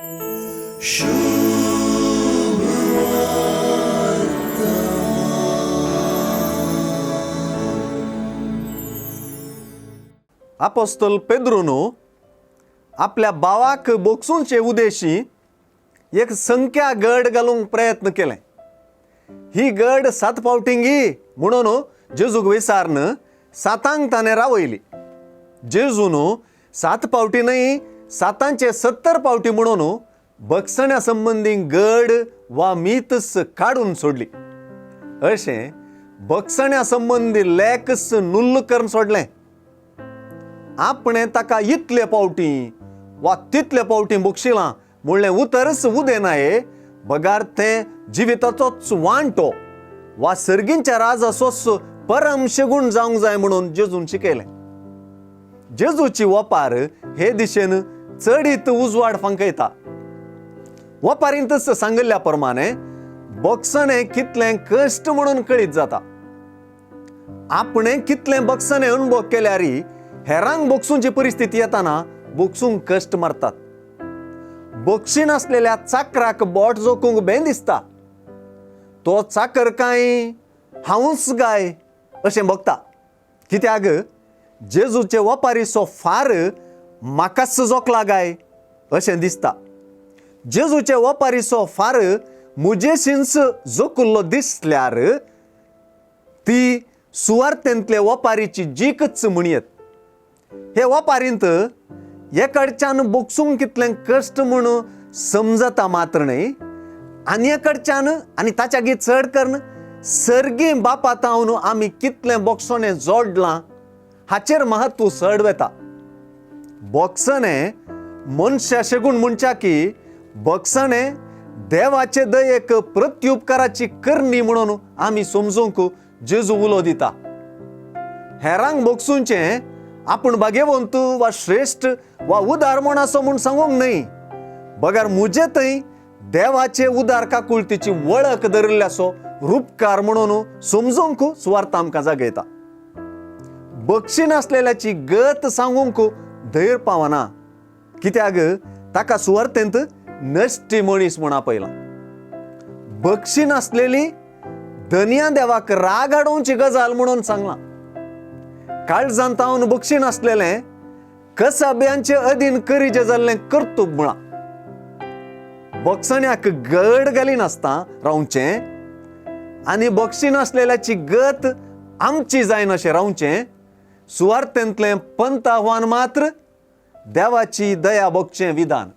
आपोस्तल पेद्रून आपल्या भावाक बोगसूंचे उदेशी एक संख्या गड घालूंक प्रयत्न केले. ही गड 7 फावटींगी म्हणून जेजूक विसारन 7 ताणें रावयली. जेजून 7 फावटी न्हय 7 70 फावटी म्हणून बगसण्या संबंदी गड वा मीतस काडून सोडली. अशें बगसण्या संबंदी लेखस नुल्ल करून सोडलें. आपणें ताका इतले फावटी वा तितले फावटी बक्षिलां म्हणलें उतरच उदेनाये बगार तें जिविताचोच वांटो वा सर्गींच्या राजाचोच परम शेगूण जावंक जाय म्हणून जेजून शिकयलें. जेजूची वपार हे दिशेन चडीत उजवाड फांकयता. वपारींतच सांगिल्ल्या प्रमाणे बक्षणें कितलें कश्ट म्हणून कळीत जाता. आपणें कितलें बक्षणें अनुभव केल्यार हेरांक बक्षूंची परिस्थिती येताना बक्षूंक कश्ट मारतात. बक्षी नासलेल्या चाकराक बोट जोखूंक बें दिसता. तो चाकर कांय हांवूच गाय अशें भोगता. कित्याक जेजूचे वपारीचो फार म्हाकाच जोखला गाय अशें दिसता. जेजूचे वपारीचो फार म्हजेशींच जोखुल्लो दिसल्यार ती सुवार्थेंतले वपारीची जीकच म्हणयेत. हे वपारींत एकडच्यान बोगसूंक कितलें कश्ट म्हूण समजता मात्र न्हय, आनी एकडच्यान आनी ताच्या गी चड करून सर्गी बापा तावन आमी कितलें बोगसणें जोडलां हाचेर महत्व चड वेता. बोगसणें मनशा शेगूण म्हणच्या की बोगसणें देवाचे दयेक प्रत्युपकाराची करणी म्हणून आमी समजूंक जेजू उलो दिता. हेरांक बोगसूंचें आपूण भाग्यवंत वा श्रेश्ठ वा उदार म्हूण आसो म्हूण सांगूंक न्हय, बगर म्हजे थंय देवाचे उदार काकुळतीची वळख धरिल्ल्याचो रुपकार म्हणून समजूंक सुवार्थ आमकां जागयता. बक्षी नासलेल्याची गत सांगूंक धैर्य पावना, कित्याक ताका सुवार्थेंत नश्टी मनीस म्हूण आपयला. बक्षी नासलेली धनया देवाक राग हाडोवची गजाल म्हणून सांगलां. काळजांत तावन बक्षी नासलेलें कसाब्यांचे अधीन करीचें जाल्लें कर्तुब म्हळां. बक्षण्याक गड घाली नासता रावचें आनी बक्षी नासलेल्याची गत आमची जायनाशें रावचें. सुवार्थेंतलें पंत आव्हान मात्र देवाची दया भोगचें विधान.